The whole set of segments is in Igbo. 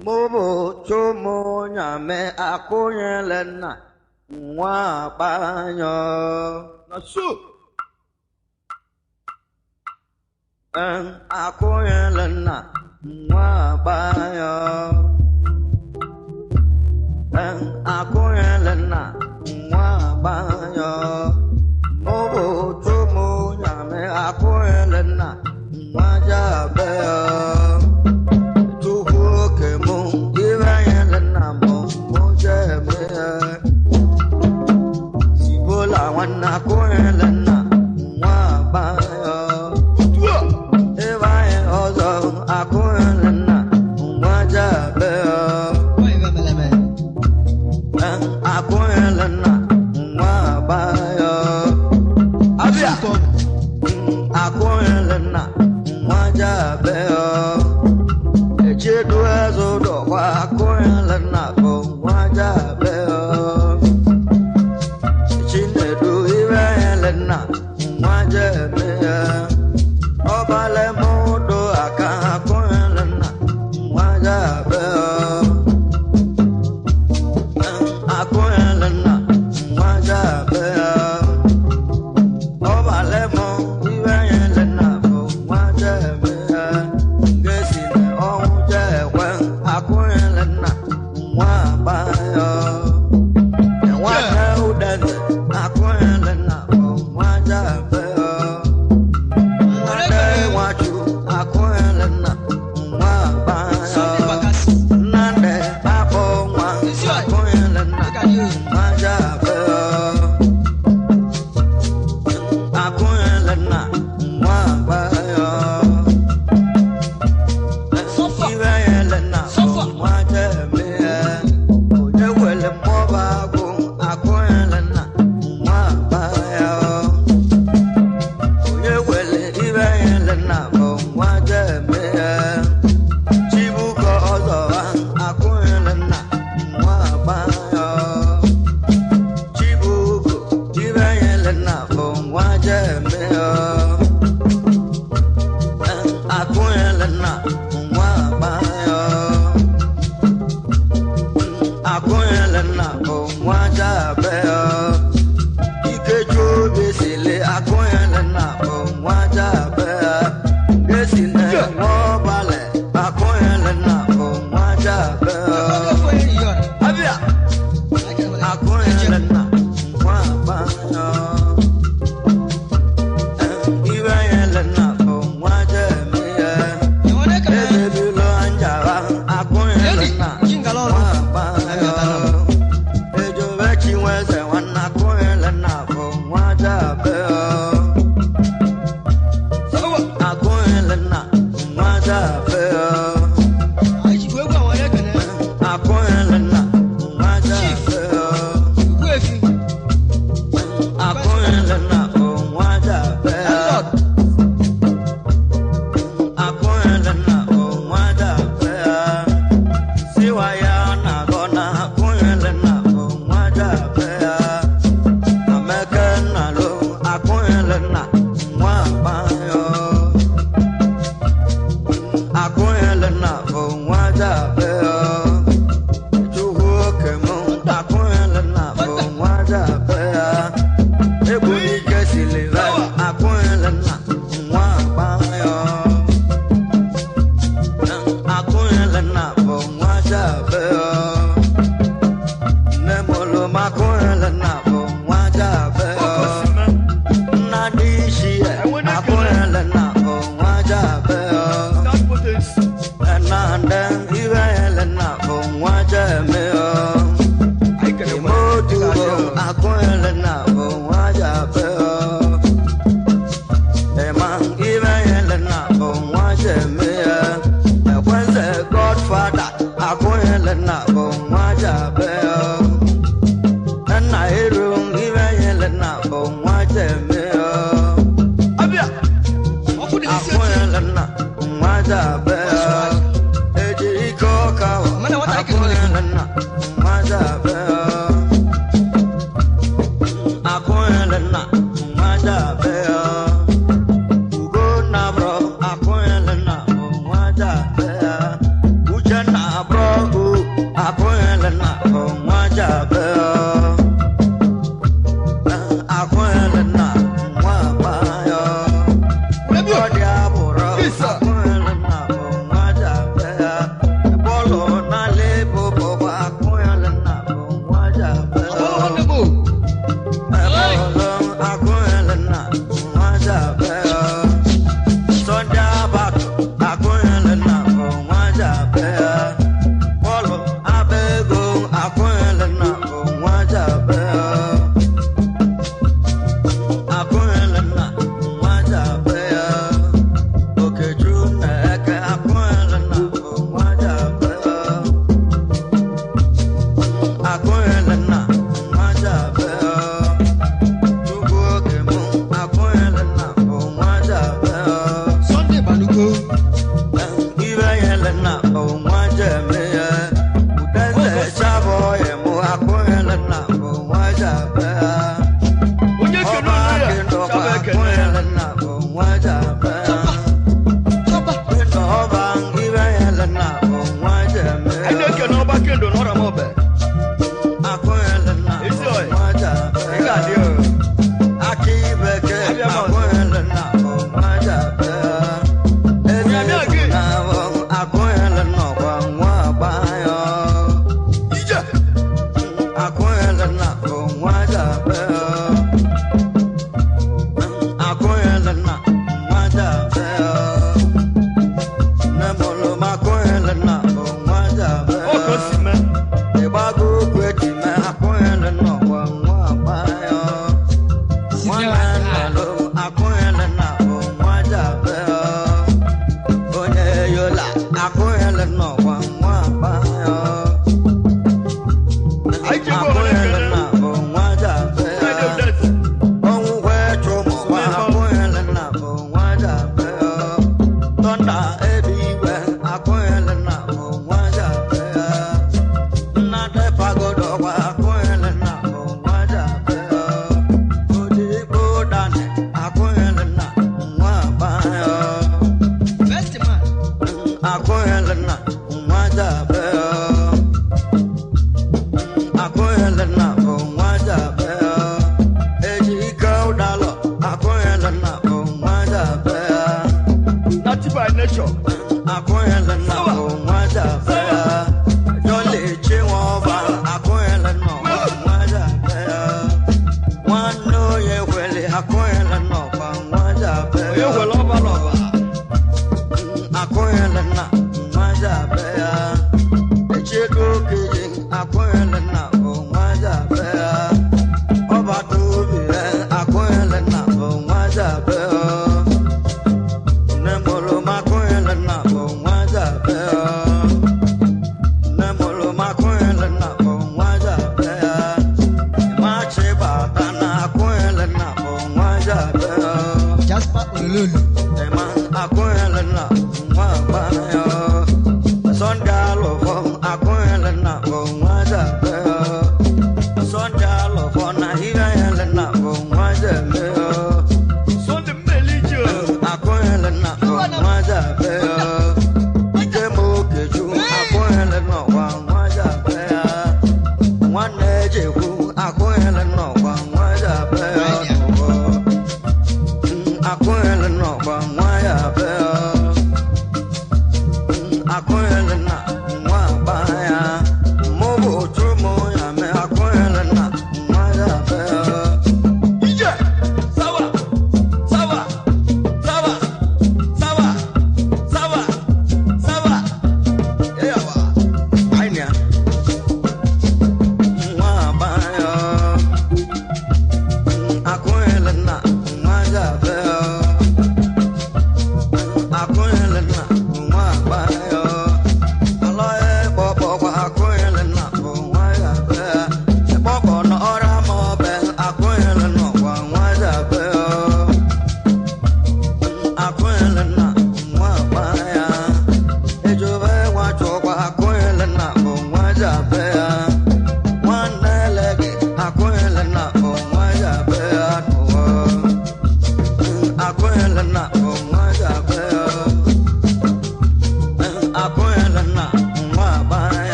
Mụbụ chụmụnyame akụnyele nna nwa akpanyọ. Na so. Akụnyele nna nwa akpanyọ. Akụnyele nna nwa akpanyọ. Mụbụ chụmụnyame akụnyele nna nwa jabeo. Chukwu oke mụ ibe nyele nna mụ mụ jebe. Sibola nwanne akụnyele nna nwa akpanyọ. Otu a. Ebe anyị ọzọ akụnyele nna nwa jabeo. Akụnyele nna nwa akpanyọ. Abịa. Akụnyele nna nwa jabeo. Echedu eze ụdọkwa akụnyele nna bụ nwa jabeo. Chinedu ibe nyele nna nwa jebe. Ọbale mụdụ aka akụnyele nna nwa jabeo. Akụnyele nna nwa jabeo. Ọbale mụ ibe nyele nna bụ nwa jebe. Nke si na ọnwụ jekwe akụnyele nna nwa agbayo. Nwanne udeze akụnyele nna bụ nwa jabeo. Nwanne nwachu akụnyele nna nwa agbayo. Nnamdi akpọ nwa akụnyele nna nwa jabeo. Akụnyele nna nwa agbayo. Ibe nyele nna bụ nwa jebe. Onye wele mmụọba agwụ akụnyele nna nwa agbayo. Onye wele ibe nyele nna bụ nwa jebe. Chibuko ọzọ akụnyele nna nwa agbayo. Chibuko ibe nyele nna bụ nwa jebe. Akụnyele nna nwa agbayo. Akụnyele nna bụ nwa jabeo. Ikechu obi sili akụnyele nna bụ nwa jabeo. Esi na nwa ọbalị akụnyele nna bụ nwa jabeo. Abịa. Akụnyele nna nwa agbayo. Ibe nyele nna bụ nwa jemie. Ezebilo njara akụnyele nna nwa agbayo. Ejobe Chinweze nwanne akụnyele nna bụ nwa jabeo. Sawa. Akụnyele nna nwa jabeo. Akụnyele nna nwa jabeo. Akụnyele nna bụ nwa jabeo. Akụnyele nna bụ nwa jabeo. Siwa ya na-agọ na akụnyele nna bụ nwa jabeo. Ameke nna lo akụnyele nna nwa agbayo. Akụnyele nna bụ nwa jabeo. Chukwu oke mụ akụnyele nna bụ nwa jabeo. Egwu n'ike sili ve akụnyele nna nwa agbayo. Akụnyele nna bụ nwa jabeo. Nne mụrụ m akụnyele nna bụ nwa jabeo. Okosime. Nna dị isi ya akụnyele nna bụ nwa jabeo. That potency. Nnamdị ibe nyele nna bụ nwa jemeo. Anyị kere nwe. Imotubo akụnyele nna bụ nwa jabeo. Ịma ibe nyele nna bụ nwa jemeo. Ekwenze Godfather akụnyele nna bụ nwa jabeo. Nna eru ibe nyele nna bụ nwa jemeo. Abịa. Akụnyele nna nwa jabeo. Eji ike ọka akụnyele nna nwa jabeo. Akụnyele nna nwa jabeo. Ugo na bro akụnyele nna bụ nwa jabeo. Uchenna bro Akụnyere na bụ nwa jeme. Anyị na-ekene ọba kendo na ọra m ọbẹ. Akụnyere na bụ Ezi oyi. nwa jebe. Ị ga-adị o. Akị bekee Abịa m ọzọ. akụnyere na bụ nwa jebe. Eze Abịa gị. na bụ akụnyere n'ọkwa nwa agbanyọ. Ije. Akụnyere na bụ nwa jebe. Akụnyere na nwa jebe. Nne mụrụ m akụnyere na bụ nwa jebe. Ọ ka o si mee. Ịgbago okwu eji mee akụnyere n'ọkwa nwa agbanyọ. Nwanne nnalụ akụnyere na bụ nwa jabe. Onye yola akụnyere n'ọkwa nwa agbanyọ. Anyị ji egwu ọbụla Akụnyere ekele. na bụ nwa jabe. Ndị Udeze. Ọnwụ wee chụmụkwa akụnyere na bụ nwa jabe. Tọnda ebe igwe akụnyere na bụ nwa jabe.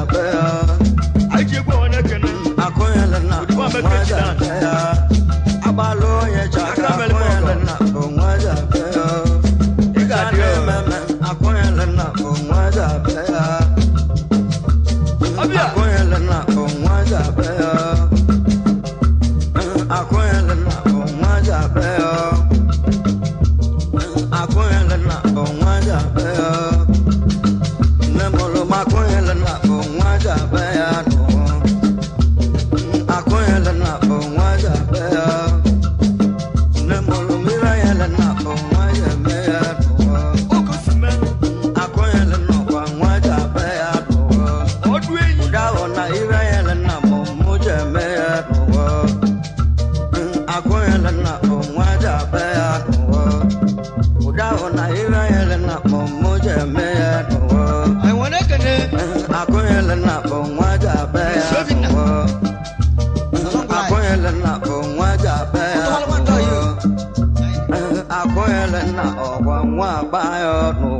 abe ya. Anyị ji egwu onye kene. Akụnyele na Odibo bụ Amaka nwa ji Echidan. abe ya. Agbalụ onye chaka Aka mere m akụnyele ọgọ. na bụ nwa ji abe ya. Ị ga-adị o. Ememe akụnyele na bụ nwa ji abe ya. Ọbịa. Akụnyele na bụ nwa ji abe ya. Akụnyele na bụ nwa ji abe ya. Akụnyele na bụ nwa ji abe ya. Nne mụrụ m akụnyele na bụ nwa ji abe ya nụ. Akụnyele na bụ nwa ji abe ya. Nne mụrụ m ire na bụ nwa ji eme ya nụ. Oge si mee. Akụnyele n'ọkwa nwa ji abe ya nụ. Ọdụ enyi. Ụdahụ na ire na mụ mụ ji eme ya nụ. Akụnyele na bụ nwa ji abe ya nụ. Ụdahụ na ire na mụ mụ ji eme ya nụ. Anyị nwere ekene. Akụnyele na bụ nwa ji abe ya nụ. Akụnyele na bụ nwa ji abe ya nụ. Akụnyele na ọkwa nwa agba ya nụ.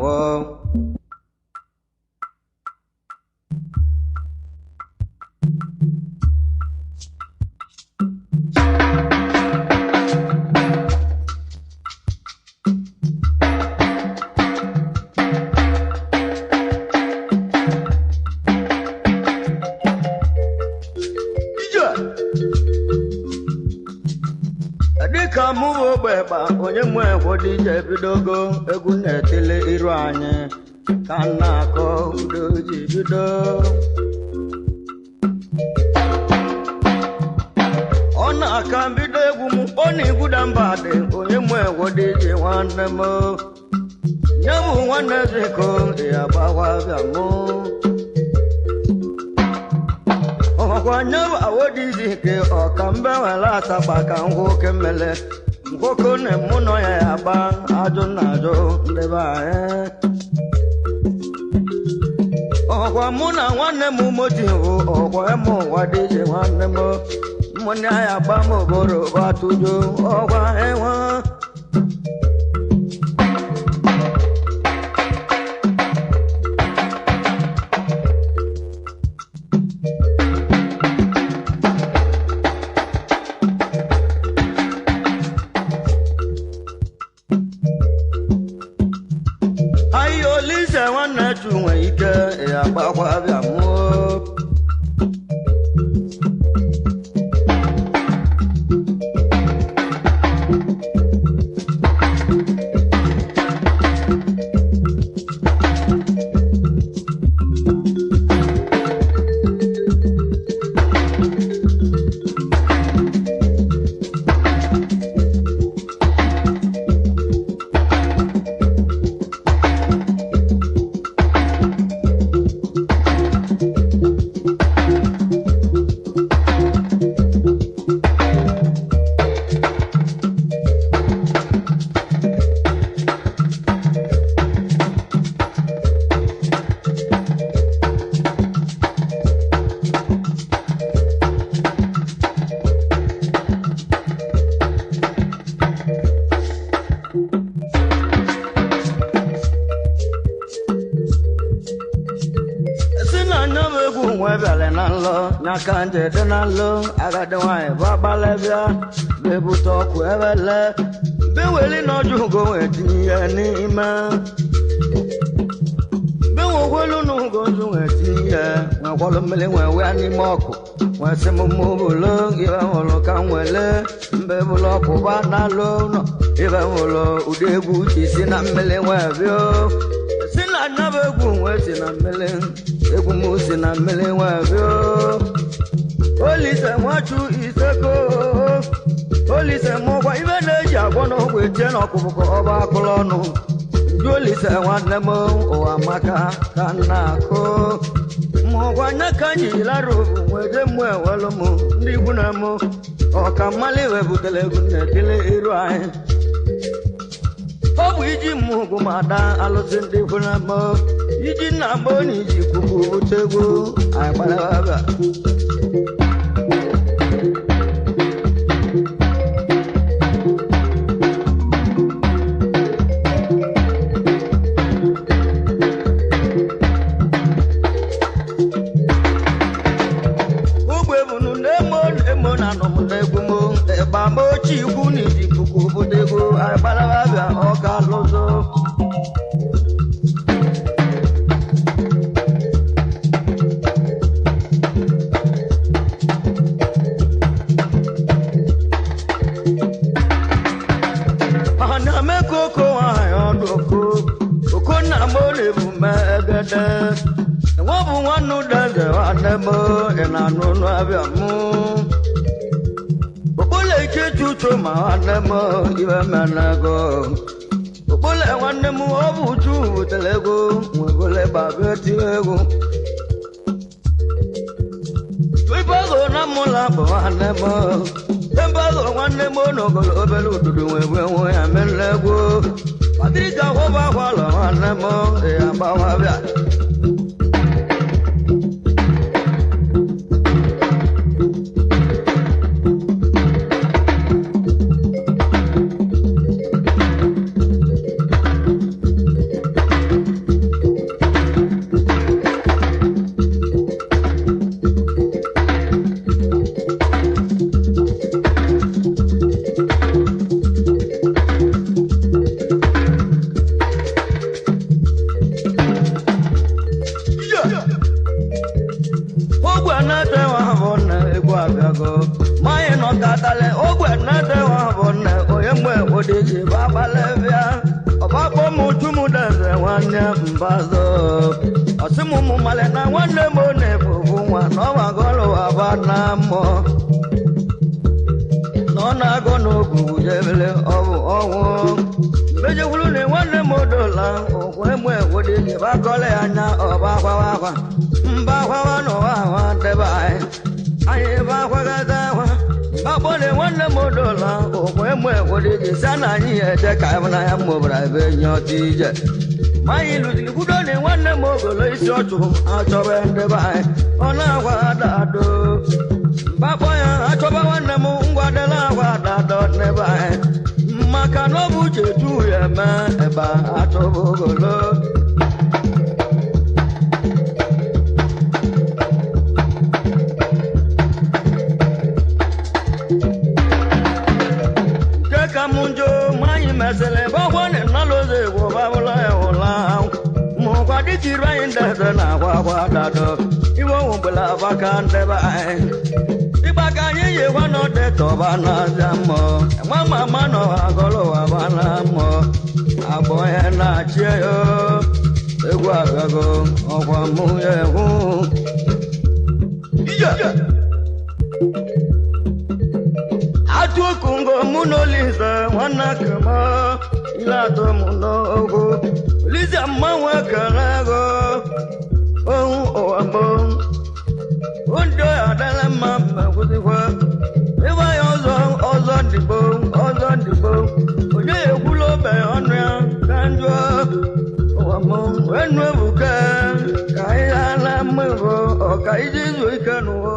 Ije. Dịka mụ bụ ogbekpa onye nwe egwodije bidogo egwu na-etili iru anyị ka m na-akọ udo ji bido. Ọ na-aka mbido egwu m ọ na-egwuda mba dị onye nwe egwodije nwanne m nye bụ nwanne ziko ya gbakwa bịa mụ. Ọkwa nye bụ awodizi ke ọka mbe nwere asagba ka nwoke mmele nwoke na mụ nọ ya ya gba ajụ na ajụ ndị be anyị. Ọkwa mụ na nwanne m moti bụ ọkwa ịmụ ụwa dịje nwanne m mụnne ya gba m oboro atụjo ọkwa enwe. Ayi Olise nwanne chu nwe ike ya gbakwa bịa mụọ. Si na anya m egwu nwe bịara na nlọ nyaka nje dị na nlọ agadi nwaanyị bụ agbalị bịa bebute ọkụ ebele beweli n'ọjụ ugo wee tinye ya n'ime benwekwelu n'ugo nzu wee tinye ya nwekwalụ mmiri wee wee n'ime ọkụ wee sị m mụ bụlo ibe hụrụ ka m wele mbe bụlụ ọkụ ba n'alụ ụlọ ibe hụrụ ụdị egwu ji si na mmiri wee bịa si na nyaba egwu wee si na mmiri egwu m si na mmiri wee bịa. Olise nwachu iseko Olise mụkwa ibe na-eji agwọ n'ọgwụ etie n'ọkụkụ ọba akụlụ ọnụ nju Olise nwanne m ụwa maka ka m na-akụ mụkwa nye ka m ji lara obu wee jee mụ ewelu m ndị ikwu na mụ ọka mmalị wee butere egwu na-etili iru anyị. Ọ bụ iji mmụgụ ma daa alụsị ndị ikwu na mụ iji nna m na iji kwukwu bute egwu anyị gbara ebe a. na-anọ m n'egwu m ịgba m ochie ikwu na iji puku obodo ego agbalababịa ọka lụzọ Koko ọdụ oko oko nna m na-ebu m egede nwa bụ nwanne udeze nwanne m ị na-anụ ọnụ abịa mụ okpole ike chuchu ma nwanne m ibe menego okpole nwanne m ọ bụ uchu butere ego nwebole gbaba etiwe ego ibego na mụla bụ nwanne m Embago nwanne m n'ogolo obere ududu nwegbe nwe ya mere egwu Patrika kwụba akwalọ nwanne m ya gbawa bịa Anyị lụziri kwudo na nwanne m ogolo isi ọchụ achọba ndị be anyị ọ na-agwa adado mgbakpọ ya achọba nwanne m ngwadela agwa adado ndị be anyị maka na ọ bụ uche ju ya eme ebe achọba ogolo nke ka m njọ ma anyị mesịrị gbakwa na nnalụzọ egwu babụla ya ụla dịchiri anyị ndeze na-akwa akwa dado iwe onwugbela abaka ndebe anyị ịgba ka anyị yikwa n'ọdị tọba n'azịa mmụọ nwa mama nọ agọlụ aba na mmụọ agbọ ya na-achị ya egwu agago ọkwa mụ ya egwu atụ okungo mụ na Olise nwanne kema ile atụ mụ n'ogwu Olise mmanwụ ekele ego ohu ụwa mbụ ndị adala mma ma kwụsịkwa ịgba ya ọzọ ọzọ ndịgbo ọzọ ndịgbo onye ekwula obe ọnụ ya ka njụọ ụwa mbụ enu ebuka ka anyị ala mma bụ ọka iji izu ike n'ụwa.